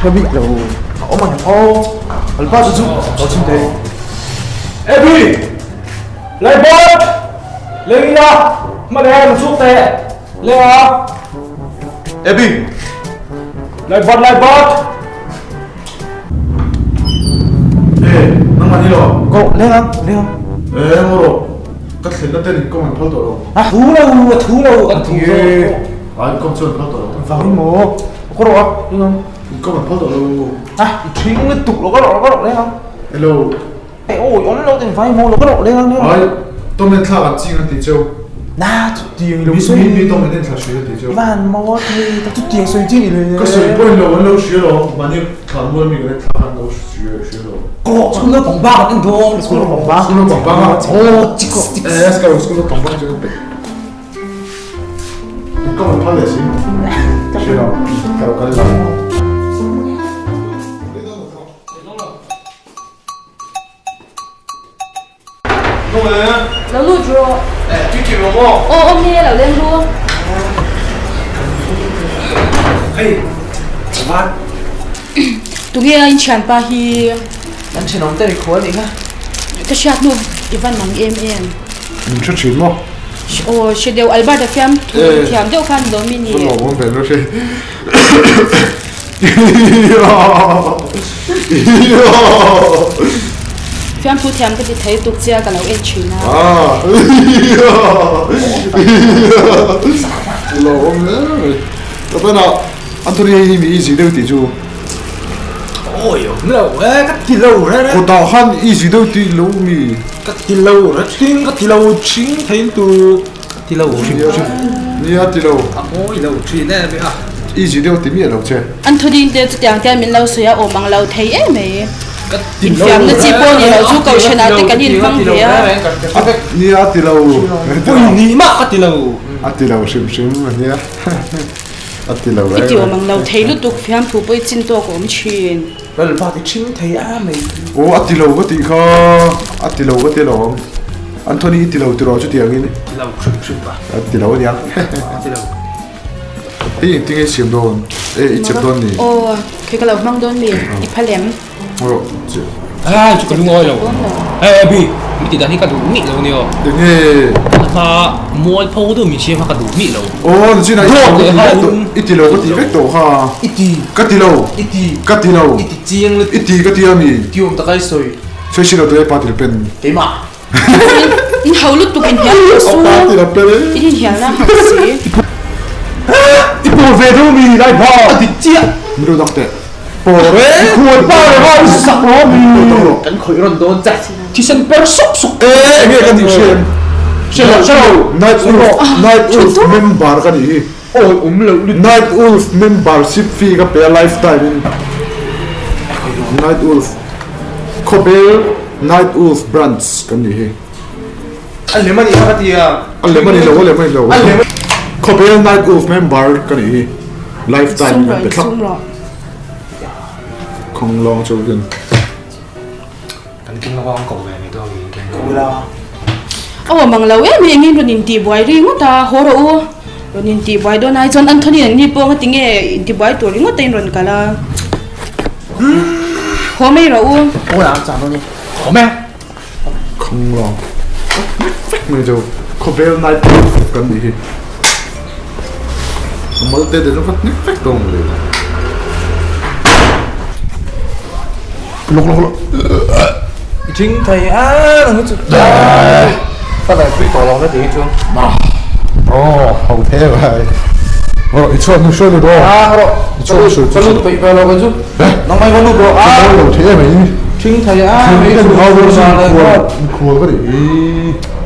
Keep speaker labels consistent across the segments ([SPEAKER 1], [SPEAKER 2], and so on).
[SPEAKER 1] Hre bik lo a awm ang aw Alpa chu chu lo chhim thei.
[SPEAKER 2] Abby! Laibawt! Leng ila hman e rawn chhuk teh leng a.
[SPEAKER 1] Abby!
[SPEAKER 2] Laibawt Laibawt!
[SPEAKER 3] E, nangmah ni lo.
[SPEAKER 1] Ko leng ang leng ang.
[SPEAKER 3] E, ngaw rawh. Ka thlenna ten inkom an phal tawh lo.
[SPEAKER 1] A thu lo a thu lo kan thu zawk.
[SPEAKER 3] A inkom chu an phal tawh lo.
[SPEAKER 1] Vangin maw? Ka rawh a leng ang.
[SPEAKER 3] Inkom an phal tawh lo.
[SPEAKER 1] A i thing lutuk lo ka rawh ka rawh leng ang.
[SPEAKER 3] Hello.
[SPEAKER 1] Ei awi awm lo ten vai maw lo ka rawh leng ang leng ang.
[SPEAKER 3] Ai, Tom en thlak an ching an ti cheu.
[SPEAKER 1] Na chutiang i lo sawi.
[SPEAKER 3] Mi mi Tom en thla hria an ti cheu.
[SPEAKER 1] Van maw thei tak chutiang sawi chin i le.
[SPEAKER 3] Ka sawi pawhin lo an lo hria lo mahni thlan mual mi kan en thlak an lo hria hria lo.
[SPEAKER 2] Ko school naupang bak an en dawn.
[SPEAKER 1] School naupang bak.
[SPEAKER 3] School naupang bak a.
[SPEAKER 2] Aw chik chik.
[SPEAKER 3] Eh school naupang bak chu ka peih. Ka rawn phal leh si. Hria lo ka lo kal lo.
[SPEAKER 4] Lo lut rawh. Aw awm e lo leng ru. Tunge a in thianpa hi?
[SPEAKER 1] Kan thenawm te mikhual nih kha.
[SPEAKER 4] Ka hriat hnu i van mang em em.
[SPEAKER 3] Min hre thin maw?
[SPEAKER 4] Aw hre deuh Albert a fiam thu thiam deuh khan ni lawm i ni.
[SPEAKER 3] Ka lawm awm ve lo hre.
[SPEAKER 4] Fiamthu thiam ka ti thei tuk chia ka lo en thin a.
[SPEAKER 3] Lo awm hle mai. Ka tana Anthony hei hi mi easy deuh tih chu.
[SPEAKER 2] Awi awm lo e ka ti lo re re.
[SPEAKER 3] Kawtah khan easy deuh tih lo mi.
[SPEAKER 2] Ka ti lo re thing ka ti lo thing thei tu. Ti lo hrim hrim.
[SPEAKER 3] Nia ti lo.
[SPEAKER 2] A ngawi lo thin em a.
[SPEAKER 3] Easy deuh ti miah lo che.
[SPEAKER 4] Anthony te chutiang te min lo sawi a awm ang lo thei em mai.
[SPEAKER 2] Ka ti lo.
[SPEAKER 4] Infiamna chi pawh ni lo chu kohhran ah te kan inhmang ve a.
[SPEAKER 3] Nia a ti lo.
[SPEAKER 2] Pui ni mah ka ti lo.
[SPEAKER 3] A ti lo hrim hrim a nia. A ti lo.
[SPEAKER 4] I ti awm ang lo thei lutuk fiamthu pawh i chin tawk a awm thin.
[SPEAKER 1] Lalpa ti thin thei a mai.
[SPEAKER 3] Aw a ti lo ka tih kha a ti lo ka ti lo ang Anthony i ti lo tiraw chutiangin
[SPEAKER 2] Ti lo hrim hrim pa
[SPEAKER 3] A ti lo aniang
[SPEAKER 2] A ti lo
[SPEAKER 3] Hei engtin nge i siam dawn e i chep dawn ni
[SPEAKER 4] Aw khi ka lo hmang dawn mi i phal em
[SPEAKER 3] Aw che
[SPEAKER 5] Ai chu ka lungawi lo Hei Abby mi tih dan hi ka duh mih lo nia
[SPEAKER 3] Enge
[SPEAKER 5] Kha mualpho deuh min siam kha ka duh mih lo
[SPEAKER 3] Aw nichin ah i ti lo ka ti vek tawh kha
[SPEAKER 1] I ti
[SPEAKER 3] Ka ti lo
[SPEAKER 1] I ti
[SPEAKER 3] Ka ti lo
[SPEAKER 1] I ti chiang lutuk
[SPEAKER 3] I ti ka ti a mi
[SPEAKER 1] Ti awm tak a i sawi
[SPEAKER 3] Sawi si lo tawh e pa til pen
[SPEAKER 1] Keimah
[SPEAKER 4] In hau lutuk in hial tawh su
[SPEAKER 3] Pa til a pen e
[SPEAKER 4] In inhial na hau si
[SPEAKER 2] I pawl ve deuh mi lai pha
[SPEAKER 1] A ti chiah
[SPEAKER 3] Mi lo dak teh
[SPEAKER 2] Pawl e Khual pa le ha i sak lo mi
[SPEAKER 1] Kan khawih rawn dawn che
[SPEAKER 2] Thisen per sawk sawk
[SPEAKER 3] E enge ka nih hre em
[SPEAKER 2] Hre lo hre lo
[SPEAKER 3] Night Wolf Night Wolf member ka nih hi
[SPEAKER 2] Awi awm loh lutuk
[SPEAKER 3] Night Wolf membership fee ka pe a lifetime in Night Wolf Khawbel Night Wolf branch kan nih hi.
[SPEAKER 1] A lem a nih kha ka ti a.
[SPEAKER 3] A lem a ni lo a lem a ni lo.
[SPEAKER 1] A lem.
[SPEAKER 3] Khawbel Night Wolf member ka nih hi lifetime in kan pe thlap. Khawng lawng chu hian.
[SPEAKER 5] Kan king lawk a an ko ve ni dawn in king.
[SPEAKER 1] Ko ila.
[SPEAKER 4] Aw mang lo em em in rawn intihbuai ri ngawt a, haw rawh u. Rawn intihbuai dawn ai chuan Anthony an ni pawh nga tinge intihbuai tur ringawt a in rawn kal a. Haw mai rawh u.
[SPEAKER 1] Haw lah ang chang dawn e.
[SPEAKER 5] Haw mai.
[SPEAKER 3] Khawng lawng vek vek mai chu khawvel night kan nih hi. A mal te te chu ka hnek vek dawn le. Lawk lawk lawk.
[SPEAKER 1] I thing thei a nang hi chu. Ka dai pui tawh lo na ti hi chu.
[SPEAKER 3] Oh, ho the vai. Ro i chuan nu shu lu do.
[SPEAKER 1] Ah ro.
[SPEAKER 3] I chuan shu
[SPEAKER 1] chu. Ka lut peih ve lo ka chu. Nang mai va lut ro.
[SPEAKER 3] Ah lo the mai.
[SPEAKER 1] Thing thei a
[SPEAKER 3] mai chu. Au ro chu khual khual ka ri.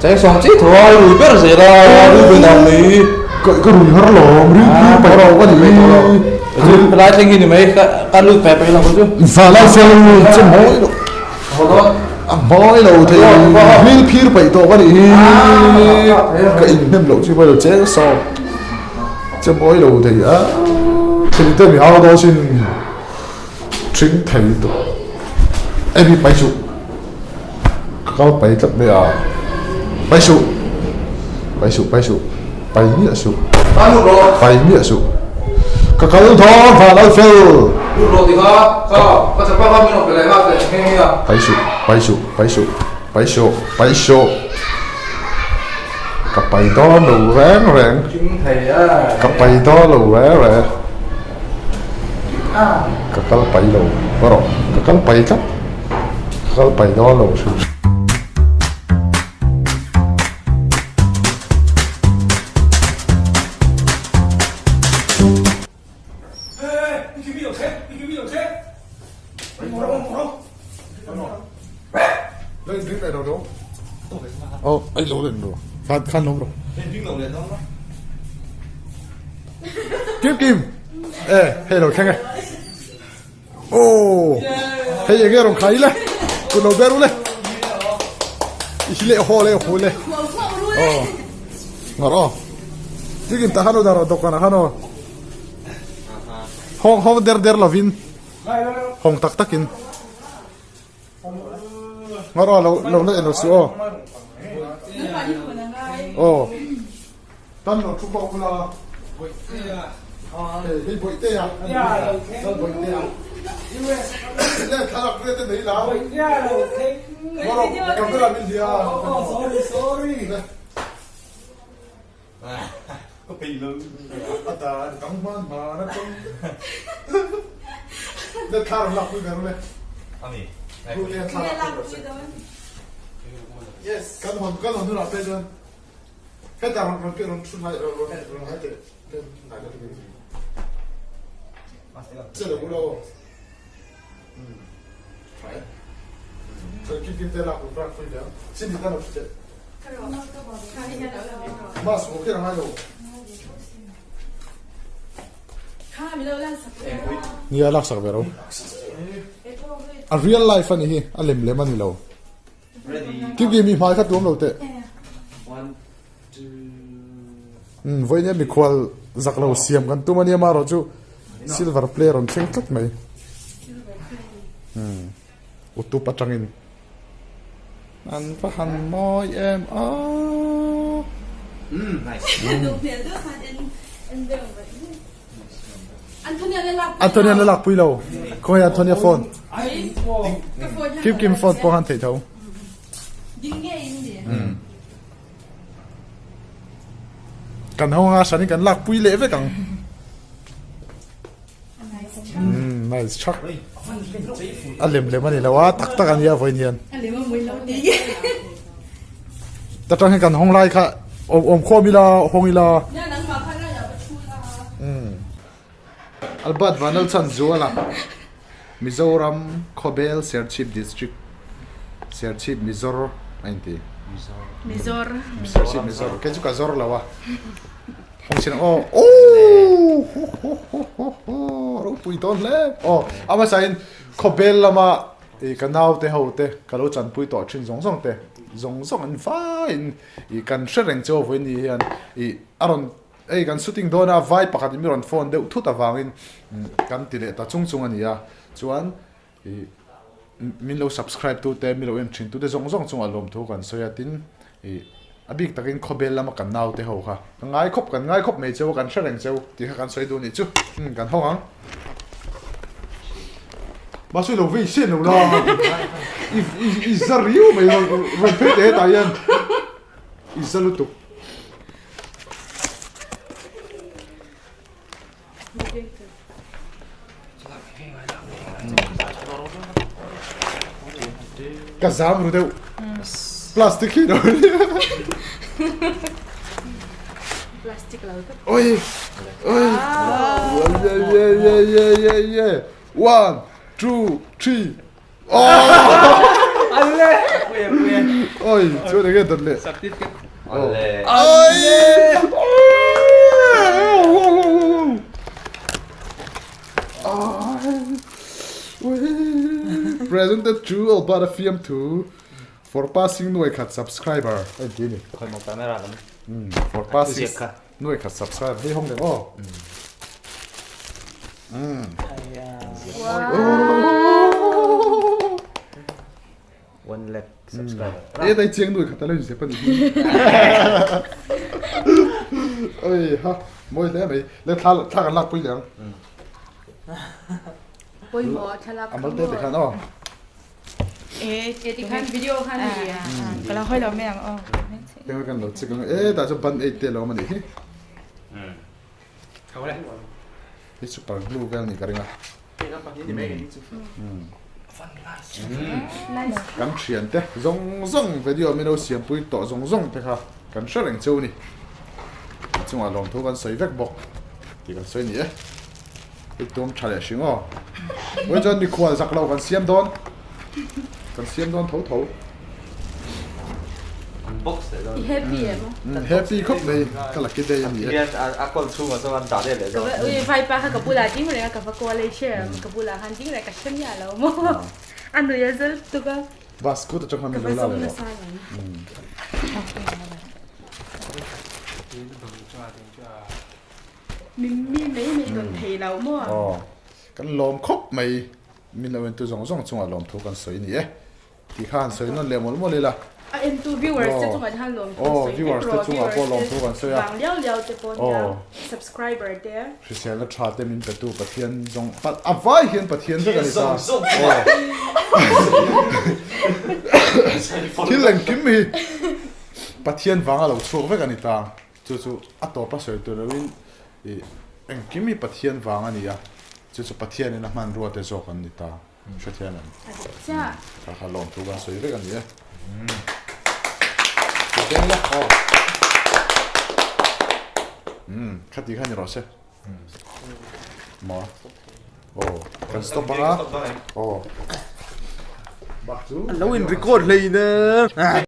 [SPEAKER 1] Chai song chi tho ai rui ber zel a rui ve nang mai.
[SPEAKER 3] Ka ka rui har lo ri ri pai ro ka ni.
[SPEAKER 1] Chu lai thleng hi ni mai ka lut pe pe lo ka chu.
[SPEAKER 3] Va lai fel che mawi lo. A mawi lo thei hmel phir paih tawh ka nih hi ka inhnem loh chu vel cheng saw che mawi lo thei a thil te mi hau dawn sin thing thei tawh em hi pai suh ka kal pai tlat mai a pai suh pai suh pai suh pai miah suh pai miah suh. Ka kal dawn van al fel.
[SPEAKER 1] Lut rawh ti kha, kha ka chapa kha min rawn pe leh nghal teh nghe nghe a.
[SPEAKER 3] Pai suh, pai suh, pai suh, pai suh, pai suh. Ka pai dawn lo reng reng. Ka pai dawn lo reng reng. Ka kal pai lo rawh, ka kal pai tlat. Ka kal pai dawn lo hrim hrim. Kim kim e hei lo thleng e Aw hei enge rawn khai le kut lo ber u le i hi le haw le haw le aw ngar aw chikin ta khan dar dawhkan ah khan aw hawng hawng der der lovin hawng tak takin ngar aw lo lo la en lo suh aw aw Tan lo thu bawk ula. Hei hei Bawihtea a ni a Bawihtea. Le thlalak ve te nei la. Mawro camera min hlia.
[SPEAKER 2] Sorry sorry.
[SPEAKER 3] Ka peih lo. A dan dang hman hman a tawng. Le thla rawn lak pui ve ru le.
[SPEAKER 1] Ani.
[SPEAKER 3] Thla lak pui ve. Yes. Kan hawn kan hawn hunah phei chuan. Heta rawn rawn rawn thu hnai rawn rawn rawn hai teh teh hnai la tukin che lo lo phải rồi kim kim te lak rak pui ve sin ti tan lo che mas wo ke ngai lo nia lak sak ve ro a real life ani hi a lem lem ani lo Kim kim i hmai kha tuam lo teh. Um vawiin hian mikhual zak lo siam kan tum ania marawh chu silver play rawn thleng tlat mai. Um utup atangin an va han mawi em a. Antonia la lakpui lo. Khawi Antonia phone. Kim Kim phone pawh khan theih tho. Kan ho anga hran in kan lakpui leh vek ang. Nice chak. A lem lem a ni lo a tak tak a nia vawiin hian. Ta tang hian kan hawng lai kha awm awm khawm ila hawng ila. Albert Vanlalchhanzuala Mizoram Khawbel Serchhip District Serchhip Mizor a inti.
[SPEAKER 4] Mizor.
[SPEAKER 3] Serchhip Mizor kei chu ka zawr lo a. Hawng chin aw oh ho ho ho ho ho ropui dawn hle aw a hmasain Khawbel lama Ih ka naute ho te ka lo chanpui tawh thin zawng zawng te zawng zawng an vaiin ih kan hre reng chu vawiin ni hian ih a rawn hei kan shooting dawn a vai pakhat in mi rawn phone deuh thut avangin kan ti leh ta chung chung a ni a chuan ih min lo subscribe tu te mi lo en thin tu te zawng zawng chungah lawmthu kan sawi a tin ih a bik takin khawbel lama kan naute ho kha ka ngai khawp kan ngai khawp mai cheu a kan hre reng cheu tih kha kan sawi duh nih chu umm kan hawng ang. Mahse lo vei sen lo la i i i za riau mai rawn phei teh hetah hian i za lutuk. Ka zam ru deuh plastic hi lo
[SPEAKER 4] Plastic lo tak.
[SPEAKER 3] Oi oi ye ye ye ye ye ye one two three oh
[SPEAKER 1] Alle
[SPEAKER 3] oi chuan enge dawt leh
[SPEAKER 1] Certificate Alle
[SPEAKER 3] oi Presented to all but a fiam thu for passing nuai khat subscriber a inti ni.
[SPEAKER 1] Khoi mo camera lam.
[SPEAKER 3] For passing nuai khat subscriber hei hawng leh aw. Wow.
[SPEAKER 1] One lakh subscriber.
[SPEAKER 3] E dai chiang nuai khat ala inzep ani. Oi ha. Mawi hle mai. Le thla thla kan lak pui leh ang.
[SPEAKER 4] Pawimawh thlalak
[SPEAKER 3] A mal te te khan aw.
[SPEAKER 4] E ti khan video khan ni a.
[SPEAKER 6] Ka lo hawi lo mai ang aw.
[SPEAKER 3] Eng kan lo chik ang e tah chuan band aid te lo awm a nih hi. Hi super glue vel nih ka ring a. Kan thian te zawng zawng video min lo siampui tawh zawng zawng te kha kan hre reng cheu a ni. A chungah lawmthu kan sawi vek bawk tih kan sawi a ni e. I tum tha leh hring aw. Vawiin chuan mikhual zak lo kan siam dawn. Kan siam dawn tho tho.
[SPEAKER 4] I happy em?
[SPEAKER 3] Happy khawp mai ka lucky day a ni e.
[SPEAKER 1] A call chhungah chuan an dah leh leh dawn.
[SPEAKER 4] Ui vaipa kha ka bulah ding reng a ka va call ei hre em ka bulah khan ding reng ka hre miah lo maw a nui a zal tuk a.
[SPEAKER 3] Bus kut atang khan min lo la leh rawh.
[SPEAKER 4] Mi mi mai mai dawn thei lo maw?
[SPEAKER 3] Aw, kan lawm khawp mai. Min lo entu zawng zawng chungah lawmthu kan sawi ni e. Tih kha han sawi nawn leh mawlh mawlh ila.
[SPEAKER 4] A entu viewers te chungah hian lawmthu sawi vek rawh.
[SPEAKER 3] Viewers te chungah pawh lawmthu kan sawi a.
[SPEAKER 4] Vang liau liau te pawh nia subscriber te.
[SPEAKER 3] Hriselna tha te min petu Pathian zawng a vai hian Pathian vek a ni ta. Thil engkim hi Pathian vanga lo chhuak vek a ni ta. Chu chu a tawpa sawi tur loin ih engkim hi Pathian vang a ni a, chu chu Pathianin a hmanrua te zawk an ni ta, hrethiam em? Kha kha lawmthu kan sawi vek a ni e. Tih la aw. Umm khati kha ni rawh se. Maw? Aw kan stop ang a. Aw. Bak chu.
[SPEAKER 1] An lo in record hleinem.